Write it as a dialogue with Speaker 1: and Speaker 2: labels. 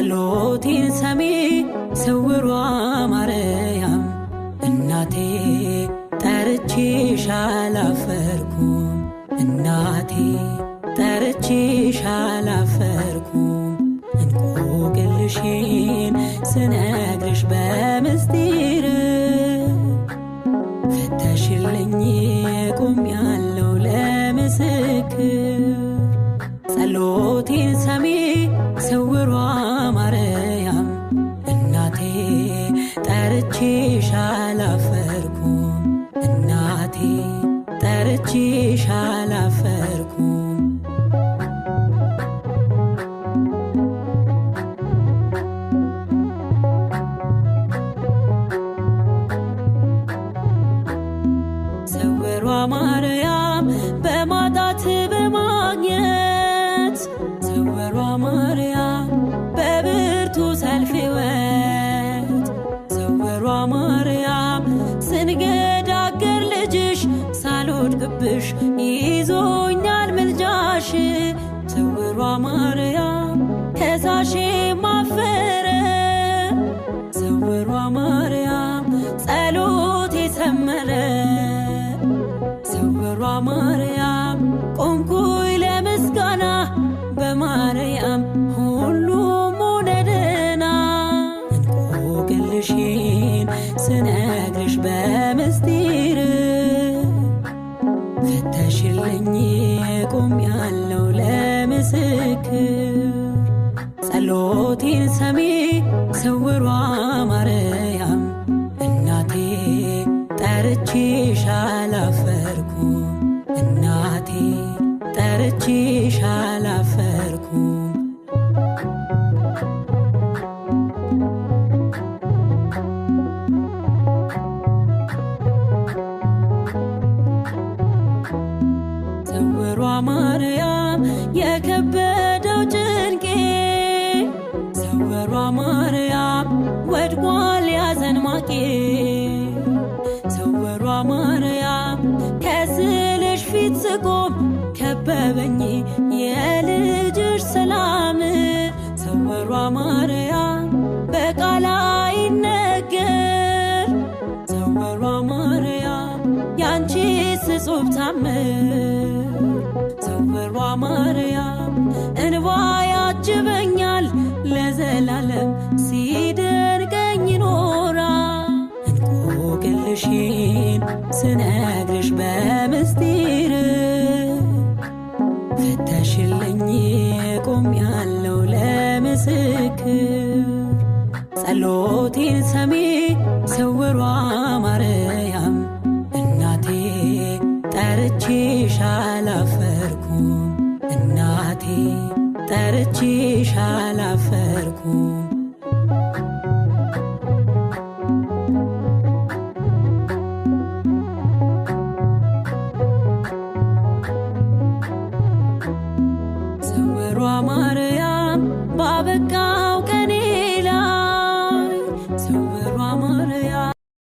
Speaker 1: ጸሎቴን ሰሚ ስውሯ ማርያም እናቴ ጠርቼሽ አላፈርኩም፣ እናቴ ጠርቼሽ አላፈርኩም። እንቆቅልሽን ስነግርሽ በምስጢር ፈተሽልኝ ቆሜያለሁ ለምስክር። ጸሎቴን ሰሚ ስውሯ ማርያም እናቴ ጠርቼሽ አላፈርኩም፣ እናቴ ጠርቼሽ አላፈርኩም። ስውሯ ማርያም በማጣት በማግኘት፣ ስውሯ ማርያም በብርቱ ሰልፍ ሕይወት፣ ስውሯ ማርያም ስንገዳገር ልጅሽ ሳልወድቅብሽ ይዞኛል ምልጃሽ። ስውሯ ማርያም ከሳሼ ማፈረ፣ ስውሯ ማርያም ጸሎቴ ሰመረ። ስውሯ ማርያም ቆምኩኝ ለምስጋና፣ በማርያም ሁሉም ሆነ ደህና። እንቆቅልሽን ስነግርሽ በምስጢር ፈተሽልኝ ቆሜያለሁ ለምስክር። ጸሎቴን ሰሚ ስውሯ ማርያም እናቴ ጠርቼሽ አላፈርኩም፣ እናቴ ጠርቼሽ አላፈርኩም። ስውሯ ማርያም የከበደው ጭንቄ፣ ስውሯ ማርያም ወድቋል ያዘን ማቄ። ስውሯ ማርያም ከስልሽ ፊት ስቆም ከበበኝ የልጅሽ ሰላም። ስውሯ ማርያም በቃል አይነገር፣ ስውሯ ማርያም ያንቺስ እጹብ ታምር። ስውሯ ማርያም እንባ ያጅበኛል ለዘላለም ሲደንቀኝ ኖራ። እንቆቅልሽን ስነግርሽ በምስጢር ፈተሽልኝ ቆሜያለሁ ለምስክር። ጸሎቴን ሰሚ ስውሯ ማርያም እናቴ ጠርቼሽ አላፈርኩም፣ እናቴ ጠርቼሽ አላፈርኩም። ስውሯ ማርያም ባበቃው